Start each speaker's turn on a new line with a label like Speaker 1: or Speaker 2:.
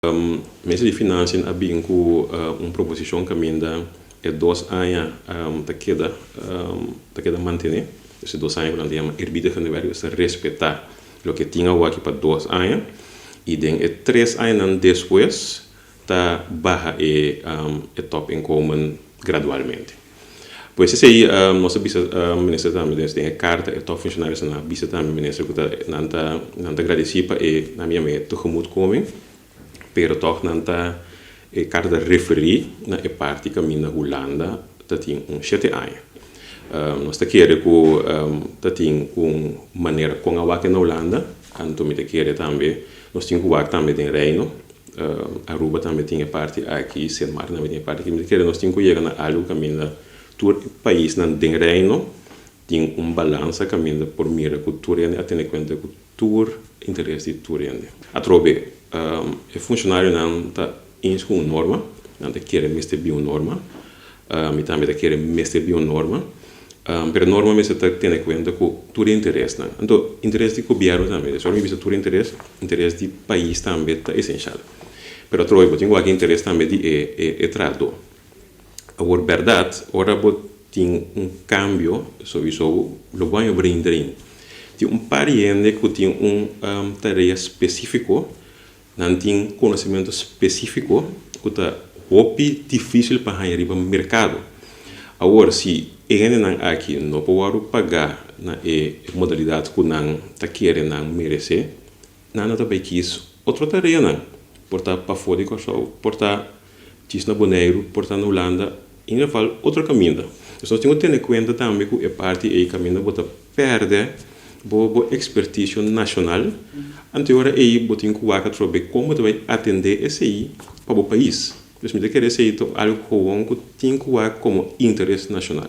Speaker 1: Minister di Financiën a bin ku un proposishon kaminda e dos aña ta keda ta keda mantené. Dus e dos aña ku nan ta yama eerbiedigende werk, dus ta respetá loke tin awor aki pa 2 aña i den e 3 añanan despues ta baha e topinkomen gradualmente. Pues esei nos a bisa minister tambe den e karta, e topfunshonarionan a bisa tambe minister ku ta nan ta gradisí pa e nan yama e tegemoetkoming, pero toch nan ta e karta referí na e parti kaminda Hulanda ta tin un 7 aña. Nos ta kere ku ta tin un manera kon a wak na Hulanda, anto mi ta kere tambe nos tin ku wak tambe den Reino. Aruba tambe tin e parti aki, Sint Maarten tambe tin e parti aki. Mi ta kere nos tin ku yega na algu kaminda tur paisnan den Reino tin un balansa kaminda por mira ku tur hende a tene kuenta ku tur interes di tur hende. Atrobe, e funshonarionan ta eens ku un norma, nan ta kere mester bin un norma, mi tambe ta kere mester bin un norma, pero norma mester ta tene kuenta ku tur interesnan. Anto interes di gobièrnu tambe, ora mi bisa tur interes, interes di pais tambe ta esenshal. Pero atrobe bo tin ku wak interes tambe di e trahadó. Awor bèrdat, ora bo tin un kambio, sowieso lo bo haña brin drin. Tin un par di hende ku tin un tarea spesífiko, nan tin konosementu spesífiko ku ta hopi difísil pa haña riba merkado. Awor, si e hendenan aki no por wòrdu pagá na e modalidat ku nan ta kere nan meresé, nan no ta bai kis otro tareanan. Por ta pafó di Kòrsou, por ta djis na Boneiru, por ta na Hulanda, in ieder geval otro kaminda. Dus nos tin ku tene kuenta tambe ku e parti ei kaminda bo ta pèrdè bo ekspertisio nashonal, anto e ora ei bo tin ku wak atrobe kon bo ta bai atendé esei pa bo pais. Dus mi ta kere esei ta algu gewoon ku tin ku wak komo interes nashonal.